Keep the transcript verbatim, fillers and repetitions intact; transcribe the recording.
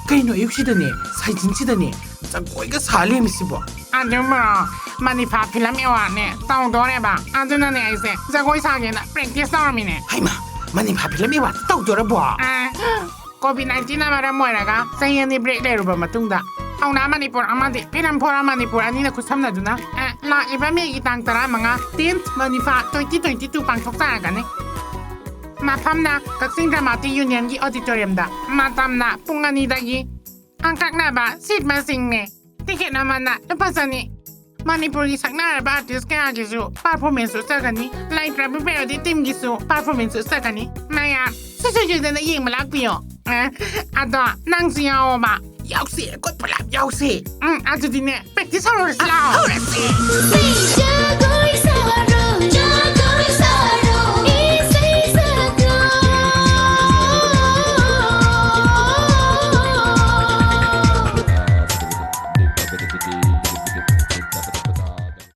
ꯀꯩꯅꯣ ꯑꯌꯨꯛꯁꯤꯗꯅꯦ, ꯁꯥꯏꯖꯤꯟꯁꯤꯗꯅꯦ ꯖꯒꯣꯏꯒ ꯁꯥ ꯂꯩꯔꯝꯃꯤꯁꯤꯕꯣ? ꯑꯗꯨꯕꯨꯔꯣ, ꯃꯅꯤꯐꯥ ꯐꯤꯂꯝ ꯑꯦꯋꯥꯔꯗꯅꯦ ꯇꯧꯗꯣꯔꯦꯕ꯫ ꯑꯗꯨꯅꯅꯦ ꯑꯩꯁꯦ ꯖꯒꯣꯏ ꯁꯥꯒꯦꯅ ꯄ꯭ꯔꯦꯛꯇꯤꯁ ꯇꯧꯔꯝꯃꯤꯅꯦ꯫ ꯍꯩꯃꯥ, ꯃꯅꯤꯐꯥ ꯐꯤꯂꯝ ꯑꯦꯋꯥꯔꯗ ꯇꯧꯗꯣꯔꯕꯣ? ꯑ, ꯀꯣꯚꯤꯗ ꯅꯥꯏꯟꯇꯤꯟꯅ ꯃꯔꯝ ꯑꯣꯏꯔꯒ ꯆꯍꯤ ꯑꯅꯤ ꯕ꯭ꯔꯦꯛ ꯂꯩꯔꯨꯕ ꯃꯇꯨꯡꯗ ꯊꯧꯅꯥ ꯃꯅꯤꯄꯨꯔ ꯑꯃꯗꯤ ꯐꯤꯂꯝ ꯐꯣꯔꯝ ꯃꯅꯤꯄꯨꯔ ꯑꯅꯤꯅ ꯈꯨꯠꯁꯝꯅꯗꯨꯅ, ꯑ, ꯂꯥꯛꯂꯤꯕ ꯃꯦꯒꯤ ꯇꯥꯡ ꯇꯔꯥꯃꯉꯥ, ꯇꯦꯟꯊ ꯃꯅꯤꯐꯥ ꯇ꯭ꯋꯦꯟꯇꯤ ꯇ꯭ꯋꯦꯟꯇꯤ ꯇꯨ ꯄꯥꯡꯊꯣꯛꯆꯔꯒꯅꯤ꯫ ꯃꯐꯝꯅ ꯀꯛꯆꯤꯡ ꯗ꯭ꯔꯃꯥꯇꯤꯛ ꯌꯨꯅꯤꯌꯟꯒꯤ ꯑꯣꯗꯤꯇꯣꯔꯤꯌꯝꯗ꯫ ꯃꯇꯝꯅ ꯄꯨꯡ ꯑꯅꯤꯗꯒꯤ꯫ ꯑꯀꯛꯅꯕ ꯁꯤꯠ ꯃꯁꯤꯡꯅꯦ꯫ ꯇꯤꯀꯦꯠ ꯃꯃꯜꯅ ꯂꯨꯄꯥ ꯆꯅꯤ꯫ ꯃꯅꯤꯄꯨꯔꯒꯤ ꯁꯛꯅꯔꯕ ꯑꯥꯔꯇꯤꯁ ꯀꯌꯥꯒꯤꯁꯨ ꯄꯔꯐꯣꯔꯃꯦꯟꯁ ꯎꯠꯆꯒꯅꯤ꯫ ꯂꯩꯇ꯭ꯔꯕ ꯄꯦꯔꯣꯗꯤ ꯇꯤꯝꯒꯤꯁꯨ ꯄꯔꯐꯣꯔꯃꯦꯟꯁ ꯎꯠꯆꯒꯅꯤ꯫ ꯃꯌꯥꯝ ꯁꯨꯡꯁꯣꯏ ꯁꯣꯏꯗꯅ ꯌꯦꯡꯕ ꯂꯥꯛꯄꯤꯌꯣ꯫ ꯑꯦ, ꯑꯗꯣ ꯅꯪꯁꯨ ꯌꯥꯎꯑꯣꯕ꯫ ꯌꯥꯎꯁꯦ, ꯑꯩꯈꯣꯏ ꯄꯨꯂꯞ ꯌꯥꯎꯁꯦ꯫ ꯎꯝ, ꯑꯗꯨꯗꯤꯅꯦ, ꯄ꯭ꯔꯦꯛꯇꯤꯁ ꯍꯧꯔꯁꯤ ꯂꯥꯛꯑꯣ꯫ ꯍꯧꯔꯁꯤ꯫